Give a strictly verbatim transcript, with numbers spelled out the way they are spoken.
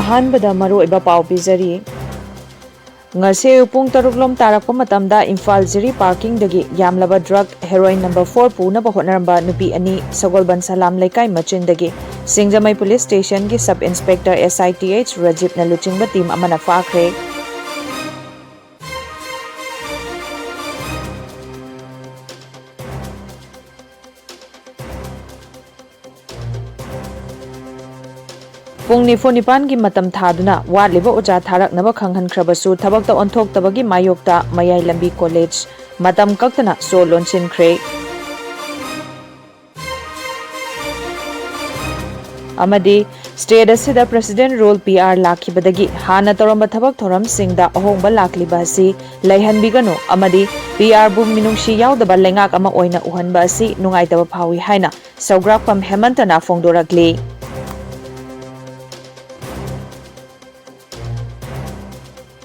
ꯑꯍꯥꯟꯕꯗ ꯃꯔꯨꯑꯣꯏꯕ ꯄꯥꯎ ꯄꯤꯖꯔꯤ꯫ ꯉꯁꯤ ꯑꯌꯨꯛ ꯄꯨꯡ ꯇꯔꯨꯛ ꯂꯣꯝ ꯇꯥꯔꯛꯄ ꯃꯇꯝꯗ ꯏꯝꯐꯥꯜ ꯖꯤꯔꯤ ꯄꯥꯔꯀꯤꯡꯗꯒꯤ ꯌꯥꯝꯂꯕ ꯗ꯭ꯔꯒ ꯍꯦꯔꯣꯏꯟ ꯅꯝꯕꯔ ꯐꯣꯔ ꯄꯨꯅꯕ ꯍꯣꯠꯅꯔꯝꯕ ꯅꯨꯄꯤ ꯑꯅꯤ ꯁꯒꯣꯜꯕꯟ ꯁꯂꯥꯝ ꯂꯩꯀꯥꯏ ꯃꯆꯤꯟꯗꯒꯤ ꯁꯤꯡꯖꯃꯩ ꯄꯨꯂꯤꯁ ꯁ꯭ꯇꯦꯁꯟꯒꯤ ꯁꯕ ꯏꯟꯁꯄꯦꯛꯇꯔ ꯑꯦꯁ ꯑꯥꯏ ꯇꯤ ꯑꯩꯆ ꯔꯖꯤꯞꯅ ꯂꯨꯆꯤꯡꯕ ꯇꯤꯝ ꯑꯃꯅ ꯐꯥꯈ꯭ꯔꯦ꯫ ꯄꯨꯡ ꯅꯤꯐꯨ ꯅꯤꯄꯥꯟꯒꯤ ꯃꯇꯝ ꯊꯥꯗꯨꯅ ꯋꯥꯠꯂꯤꯕ ꯑꯣꯖꯥ ꯊꯥꯔꯛꯅꯕ ꯈꯪꯍꯟꯈ꯭ꯔꯕꯁꯨ ꯊꯕꯛꯇ ꯑꯣꯟꯊꯣꯛꯇꯕꯒꯤ ꯃꯥꯌꯣꯛꯇ ꯃꯌꯥꯏ ꯂꯝꯕꯤ ꯀꯣꯂꯦꯖ ꯃꯇꯝ ꯀꯛꯇꯅ ꯁꯣ ꯂꯣꯟꯁꯤꯟꯈ꯭ꯔꯦ꯫ ꯑꯃꯗꯤ ꯁ꯭ꯇꯦꯠ ꯑꯁꯤꯗ ꯄ꯭ꯔꯦꯁꯤꯗꯦꯟꯠ ꯔꯨꯜ ꯄꯤ ꯑꯥꯔ ꯂꯥꯛꯈꯤꯕꯗꯒꯤ ꯍꯥꯟꯅ ꯇꯧꯔꯝꯕ ꯊꯕꯛ ꯊꯧꯔꯝꯁꯤꯡꯗ ꯑꯍꯣꯡꯕ ꯂꯥꯛꯂꯤꯕ ꯑꯁꯤ ꯂꯩꯍꯟꯕꯤꯒꯅꯨ ꯑꯃꯗꯤ ꯄꯤ ꯑꯥꯔꯕꯨ ꯃꯤꯅꯨꯡꯁꯤ ꯌꯥꯎꯗꯕ ꯂꯩꯉꯥꯛ ꯑꯃ ꯑꯣꯏꯅ ꯎꯍꯟꯕ ꯑꯁꯤ ꯅꯨꯡꯉꯥꯏꯇꯕ ꯐꯥꯎꯏ ꯍꯥꯏꯅ ꯁꯧꯒ꯭ꯔꯥꯛꯐꯝ ꯍꯦꯃꯟꯇꯅ ꯐꯣꯡꯗꯣꯔꯛꯂꯤ꯫